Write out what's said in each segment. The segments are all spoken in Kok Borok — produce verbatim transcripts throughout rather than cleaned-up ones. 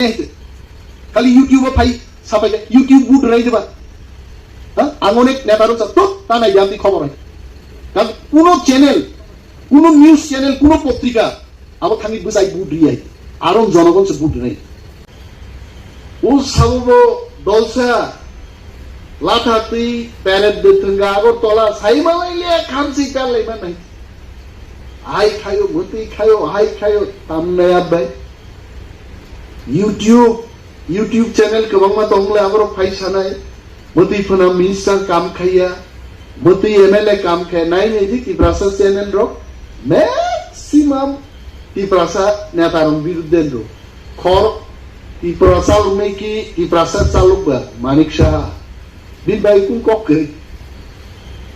Khali YouTube o phai sapai YouTube but rai diba. Ha? Ang onek neta rok sa to ta nai jati khobor hai. Kan kuno channel, kuno news channel, kuno potrika abo thangwi bwsai but ri hai. Aro jonogon se but rai. O sabo bo dolsa latha twi peret de thwngga Agartala sai malai le khamsi kar lai manai. Hai khayo, bwtwi khayo, hai khayo, tamnaya bai. YouTube, YouTube channel kwbangma tong le aborok phai sanai. Bwtwi phano minister kam khaiya, bwtwi M L A kam khaiya, nai nai di Tiprasa channel rok maximum Tiprasa neta rok birudde ro. Khor Tiprasa rok nai ki Tiprasa chalok ba Manik Saha. Bin bai kung kok kwrwi.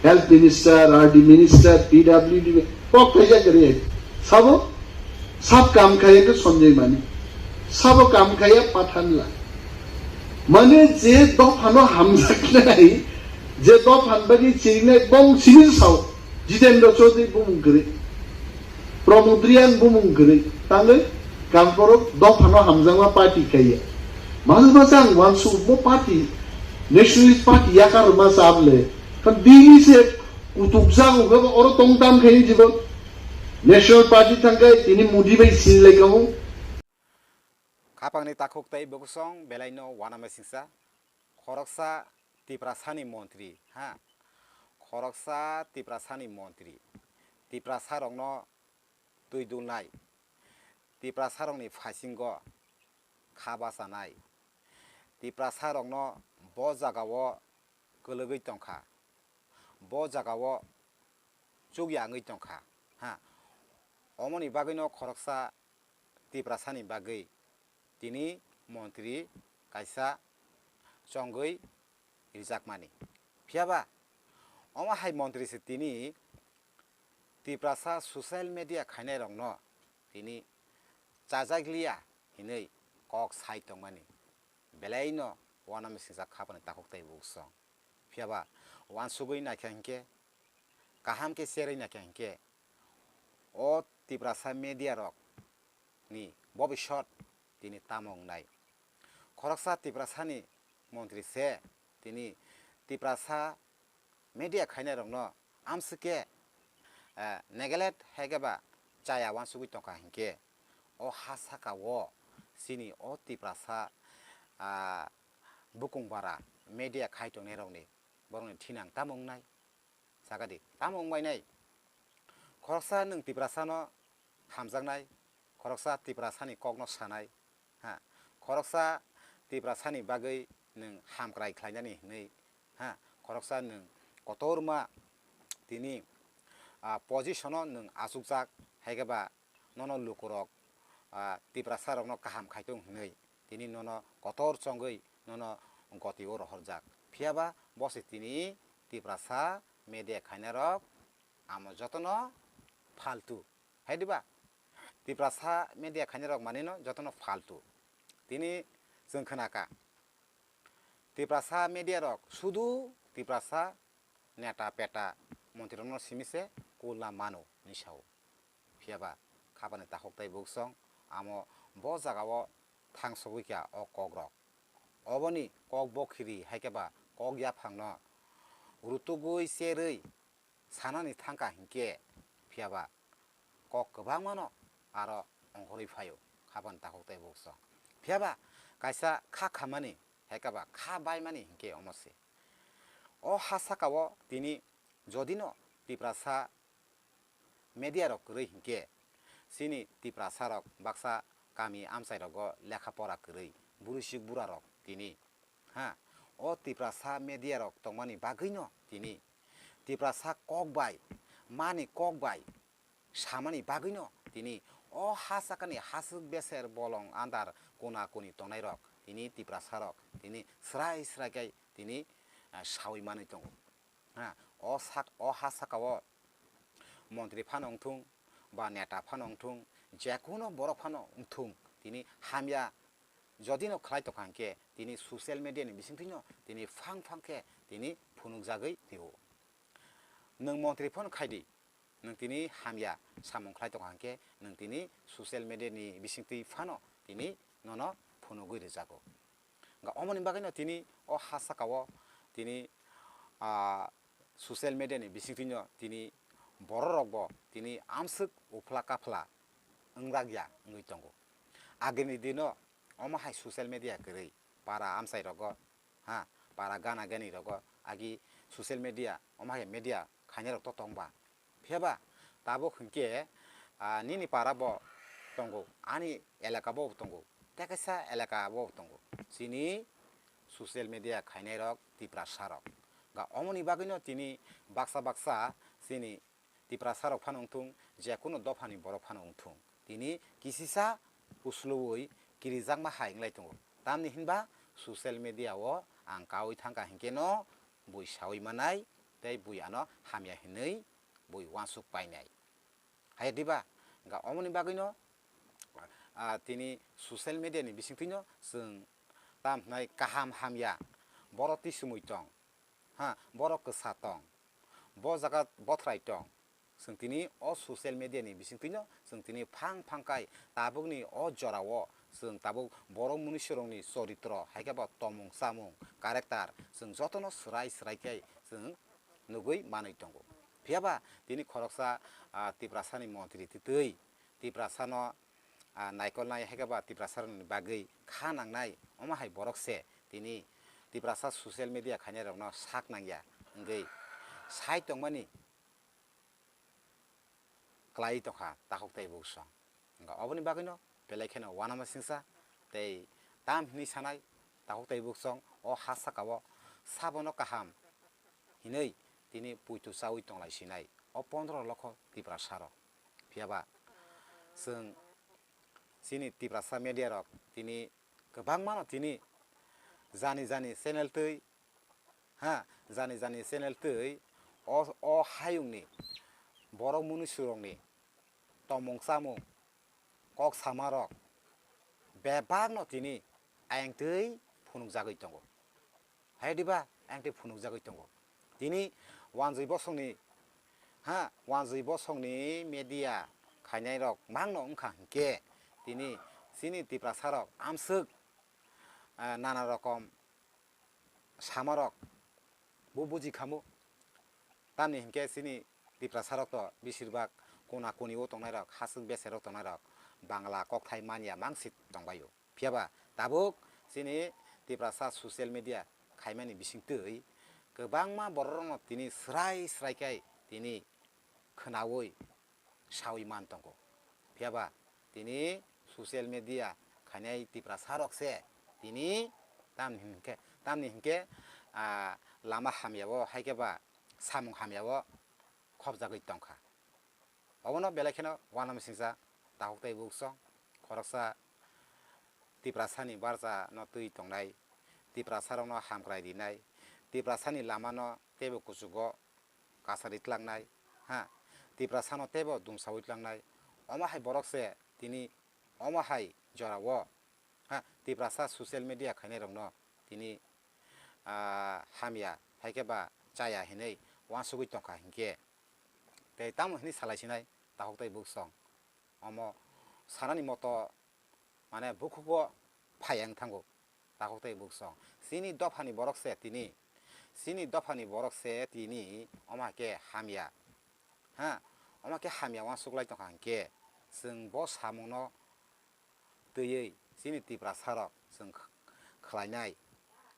Health Minister, R D Minister, P W D kok khaijak kwrwi. Sabo? Sab kam khai khe Sanjay Mani. Sabo kam khaiya Pathan la. Mane je dophano hamjaknai, je dophan bagwi chirinai bong sini sao. Jitendra Chaudhary bumung kwrwi. Pramod Reang bumung kwrwi. Tangwi Kanporo dophano hamjakma party khaiya. Masa masa ang wansuk bo party, Nationalist Party yakar ma chable. Kan dini se kutuk jago khe oro tong tam khe jibo. National Party thangkhe tini Modi bai sin lai kamo. Khapangni takhuk tei bwswng belaino uanama singsa. Khoroksa Tiprasani montri, ha? Khoroksa Tiprasani montri. Tiprasarokno twi dulnai. Tiprasarokni phaisingo kha bachanai. Tiprasarokno bo jagao kwlwgwi tongkha. Bo jagao chukya wngwi tongkha, ha? Omoni bagwino khoroksa Tiprasani bagwi tini montri kaisa chongwi rijakmani. Phiyaba omo hai montri se tini Tiprasa social media khainairokno tini chajakliya hinwi kok sai tongmani. Belaino uanama singsa khapani takhuk tei bwswng. Phiyaba uansugwi naikha hinkhe, kaham khe cherwi naikha hinkhe, o Tiprasa media rok ni bobisot tini tamo wngnai. Khoroksa Tiprasani montri se tini Tiprasa media khainairokno amsike, eh, neglect hai khe ba chaya uansugwi tongkha hinkhe, o ha saka o chini o Tiprasa, ah, bukung bara media khai tongnairokni borokni thinang tamo wngnai? Sakadi, tamo wngbainai? Khoroksa nwng Tiprasano hamjaknai, khoroksa Tiprasani kokno sanai, ha, khoroksa Tiprasani bagwi nwng hamkrai khlainani hinwi, ha, khoroksa nwng kotorma tini, ah, positiono nwng achukjak, hai khe ba nono lukurok, ah, Tiprasarokno kaham khai tong hinwi tini nono kotor chongwi nono gotio rohorjak. Phiyaba bo se tini Tiprasa media khainarok amo jotono faltu. Hai diba? Tiprasa media khainarok manino jotono faltu. Tini chwng khnakha. Tiprasa media rok sudu Tiprasa neta peta montri rokno simi se kulna mano hinwi sao. Phiyaba khapani takhuk tei bwswng amo bo jagao thangsogwi kha o kok rok. Oboni kok bokhiri hai khe ba kok yaphangno rutugwi cherwi sanani thangkha hinkhe, phiyaba kok kwbangmano aro ongkhorwi phaio, khapani takhuk tei bwswng. Phiyaba kaisa kha khamani, hai khe ba kha baimani hinkhe omo se. O ha sakao tini jodino Tiprasa media rok kwrwi hinkhe, chini Tiprasa rok baksa kami amchai rogo lekha pora kwrwi, bwrwi sik bura rok tini, ha, o Tiprasa media rok tongmani bagwino tini Tiprasa kok bai, mani kok bai samani bagwino tini o ha sakani haswk beser bolong andar kona koni tongnai rok tini Tiprasa rok tini srai srai khe tini, ah, sawi manwi tongo. Ha, o sak, o ha sakao montri phano wngthung, ba neta phano wngthung, jekuno borok phano wngthung, tini hamya jodino khlai tongkha hinkhe, tini social media ni bisingtwino tini phang phang khe tini phunukjagwi rio. Nwng montri phano khai di, nwng tini hamya samung khlai tongkha hinkhe, nwng tini social media ni bisingtwi phano tini nono phunugwi rwjago. Hwnkha omoni bagwino tini o ha sakao tini, ah, social media ni bisingtwino tini bororokbo tini amswk uphla kaphla wngrakya wngwi tongo. Agini dino omo hai social media kwrwi para amchai rogo, ha, para gana gani rogo agi social media, omo hai media khainai rok to tongba. Phiya ba tabuk hinkhe, ah, nini para bo tongo, ani elaka bo tongo, tei kaisa elaka bo tongo. Chini social media khainai rok Tiprasa rok. Ga omoni bagwino tini baksa baksa chini Tiprasa rok phano wngthung, je kunu dophani borok phano wngthung, tini kisisa usluwi kirijakma hai wnglai tongo. Tamni hinba social media o ang kaui thangkha hinkhe no bui saui manai tei bui ano hamya hinwi bui uansuk painai. Hai diba? Ga omoni bagwino, ah, tini social media ni bisingtwino chwng tam hwnai kaham hamya, borok tisumui tong, ha, borok kwsa tong, bo jaga bothrai tong, chwng tini o social media ni bisingtwino chwng tini phang phang kai tabukni o jorao chwng tabuk borok munusurokni choritro hai khe bo tomung chamung character chwng jotono swrai swrai khe chwng nugwi manwi tongo. Phiya ba tini khoroksa, ah, Tiprasani montri twi twi Tiprasano, ah, naikolnai hai khe ba Tiprasarokni bagwi kha nangnai omo hai borok se tini Tiprasa social media khainairokno sak nangya wngwi sai tongmani klai tongkha takhuk tei buksong. Wngkha oboni bagwino belai kheno uanama singsa tei tam hinwi sanai takhuk tei buksong o ha sakao sabono kaham hinwi tini puitu chaui tonglai sinai o pondro lokho Tiprasarok. Phiya ba chwng chini Tiprasa media rok tini kwbangmano tini jani jani channel twi, ha, jani jani channel twi o, o hayungni borok munusurokni tomung chamung kok samarok bebakno tini ayang twi phunukjagwi tongo. Hai diba? Ayang twi phunukjagwi tongo. Tini wanjwi bosongni, ha, wanjwi bosongni media khainairok mangno wngkha hinkhe tini chini Tiprasarok amswk, ah, nana rokom samarok bo buji khamu. Tamni hinkhe chini Tiprasarok to besirbak kona koni o tongnairok, haswk beserok tongnairok Bangla kokthai manya mangsi tongbaio. Phiya ba tabuk chini Tiprasa social media khaimani bisingtwi kwbangma bororokno tini swrai swrai khe tini khwnaui saui man tongo. Phiya ba tini social media khainai Tiprasarok se tini tamni hinkhe, tamni hinkhe, ah, lama hamyao hai khe ba samung hamyao khopjagwi tongkha. Obono belai kheno uanama singsa takhuk tei buksong khoroksa Tiprasani barsa no twi tongnai, Tiprasarokno hamkrai rinai, Tiprasani lamano teibo kuchugo kasari tlangnai, ha, Tiprasano teibo dumsaui tlangnai, omo hai borok se tini omo hai jorao, ha, Tiprasa social media khainairokno tini, ah, hamya hai khe ba chaya hinwi uansugwi tongkha hinkhe tei tamo hinwi salai sinai takhuk tei buksong. Omo sanani moto mane bukhugo phai ang thango takhuk tei buksong. Chini dophani borok se tini, chini dophani borok se tini omo hai khe hamya, ha, omo khe hamya uansuk lai tongkha hinkhe chwng bo samungno twiwi chini Tiprasarok chwng kh-, khlainai.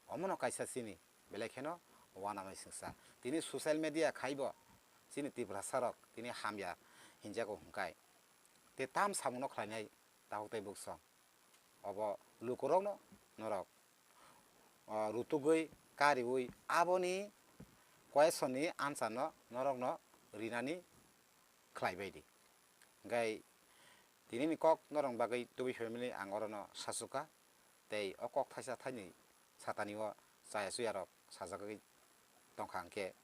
Omono kaisa chini belai kheno uanamai singsa. Tini social media khaibo chini Tiprasarok tini hamya hinjago hwnkhe. Tei tam samungno khlainai takhuk tei buksong. Obo lukurokno norok, o, rutugwi kariui aboni question ni answer no norokno rinani khlai bai di. Hingkhai tinini kok norokni bagwi tubui phaimani ang orono sachukha. Tei o kok thaisa thainwi satani o chaya chuya rok sajagwi tongkha hwnkhe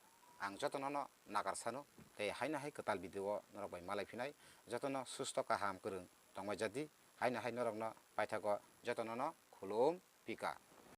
ang jotono no nagar sano tei haino hai kwtal video o norok bai malai phinai jotono susto kaham kwrwng tongbai jadi haino hai norokno paithago jotono no khulum pika.